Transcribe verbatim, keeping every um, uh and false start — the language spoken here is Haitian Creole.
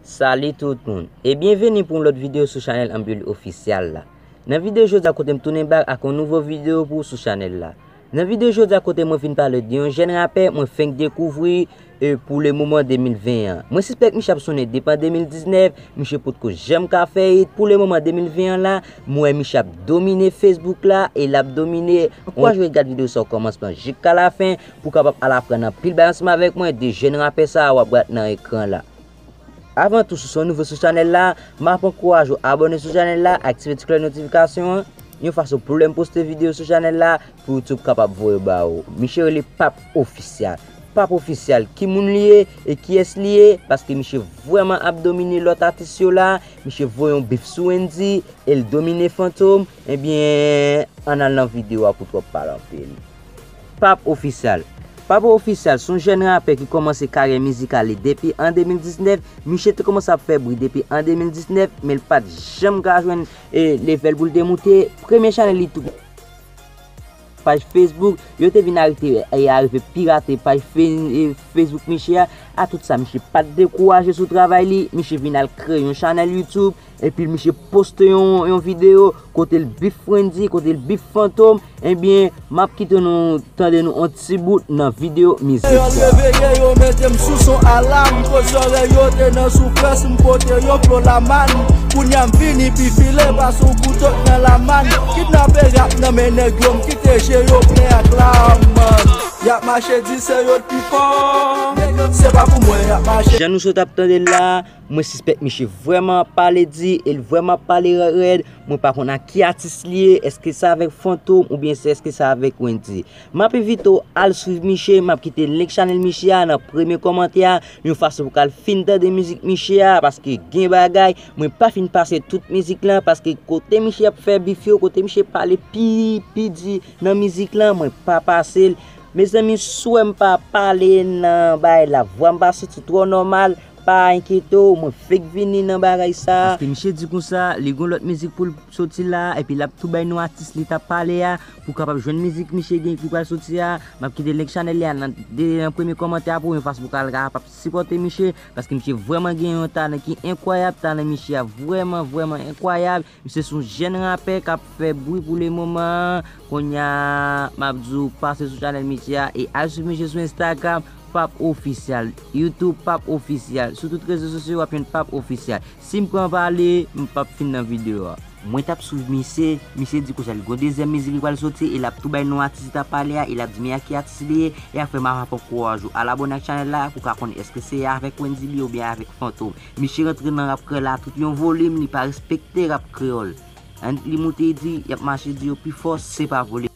Salut tout moun, e byenveni pou yon lòt videyo sou chanèl Ambul Ofisyal la. Nan videyo jodi a kote m tounen bak ak yon nouvo videyo pou sou chanèl la. Nan videyo jodi a kote mwen vin pale de yon jèn rapè mwen fenk dekouvri e pou le moman de mil ven an. Mwen sispèk misye ap sonnen depi an de mil diznèf, misye potko janm ka fè it. Pou le moman de mil ven an la, mwen wè misye ap domine Facebook la e l ap domine. Ankouraje w gade videyo sa o kòmansman jik a lafen pou w kapab al aprann anpil bagay ansanm avèk mwen de jèn rapè sa a w ap gade nan ekran la. Avan tou, si w se yon nouvo sou chanèl la, m ap ankouraje w abòne sou chanèl la, aktive ti klòch notifikasyon an, yon fason pou lè m poste videyo sou chanèl la, pou YouTube kapab voye ba ou. Misye rele Pap Ofisyal. Pap Ofisyal, ki moun li ye e kiyès li ye? Paske misye vrèman ap domine lòt atis yo la, misye voye yon bif sou Wendyy e l domine Fantom, ebyen, ann al nan videyo a pou twòp pale anpil. Pap Ofisyal. Pap Ofisyal se yon jèn rapè ki kòmanse karyè mizikal li depi an de mil diznèf. Misye te kòmanse ap fè bri depi an de mil diznèf, men l pa t janm ka jwenn e levèl pou l te moute. Premye chanèl li tou, paj Facebook, yo te vin arete e arive pirate paj Fe- e Facebook misye a. A tout sa, misye pa t dekouraje sou travay li, misye vin al kreye yon chanèl YouTube, epi misye poste yon, yon videyo kote l bif Wendyy, kote l bif Fantom. Ebyen, m ap kite nou tande nou yon ti bout nan videyo mizik sa. Kreyòl reveye yo, mete m sou son alam. Koz zòrèy yo te nan soufrans, m pote yo flo laman. Kounye a m vini pi file, pase yon kouto k nan laman. Kidnape rap nan men nèg yo, m kite je yo plen ak lam. Y ap mache di se yo k pi fò, se pa pou mwen y ap mache. Jan nou sot ap tande l la, mwen sispèk misye vrèman ap pale di e l vrèman ap pale rèd. Mwen pa konn ak ki atis li ye, èske se avèk Fantom oubyen se èske se avèk Wendyy. M ap envite w al swiv misye, m ap kite link chanèl misye a nan premye kòmantè a, yon fason pou w ka al fin tande mizik misye a, paske gen bagay, mwen pa fin pase tout mizik lan, paske kote misye ap fè bif yo, kote misye pale pi, pi di nan mizik lan, mwen pa pase l. Mezanmi, si w wè m pa pale nan bagay la, vwa m pa soti twò nòmal, pa enkyete w, mwen fenk vini nan bagay sa. Paske misye di konsa, li gon lòt mizik pou l soti la, epi l ap tou bay non atis li t ap pale a, pou w kapab jwenn mizik misye gen ki pral soti a. M ap kite link chanèl li a nan, de, nan premye kòmantè a pou yon fason pou w ka al kapab sipòte misye, paske misye vrèman gen yon talan ki enkwayab, talan misye a vrèman, vrèman enkwayab. Misye se yon jèn rapè k ap fè bri pou le moman an. Kounye a, m ap di w pase sou chanèl misye a e al swiv misye sou Instagram, Pap Ofisyal, YouTube, Pap Ofisyal. Sou tout rezo sosyo, w ap jwenn Pap Ofisyal. Si m pran pale, m p ap fin nan videyo a. Mwen t ap swiv misye, misye di konsa li gon dezyèm mizik ki pral soti e l ap tou bay non atis li t ap pale a e l ap di men a ki atis li ye, e apre m ap ankouraje w al abòne ak chanèl la pou w ka konn èske se avèk Wendyy li ye oubyen avèk Fantom. Misye rantre nan rap kreyòl la tout yon volim, li pa respekte rap kreyòl. Annik li moute di, y ap mache di yo pi fò, se pa vole.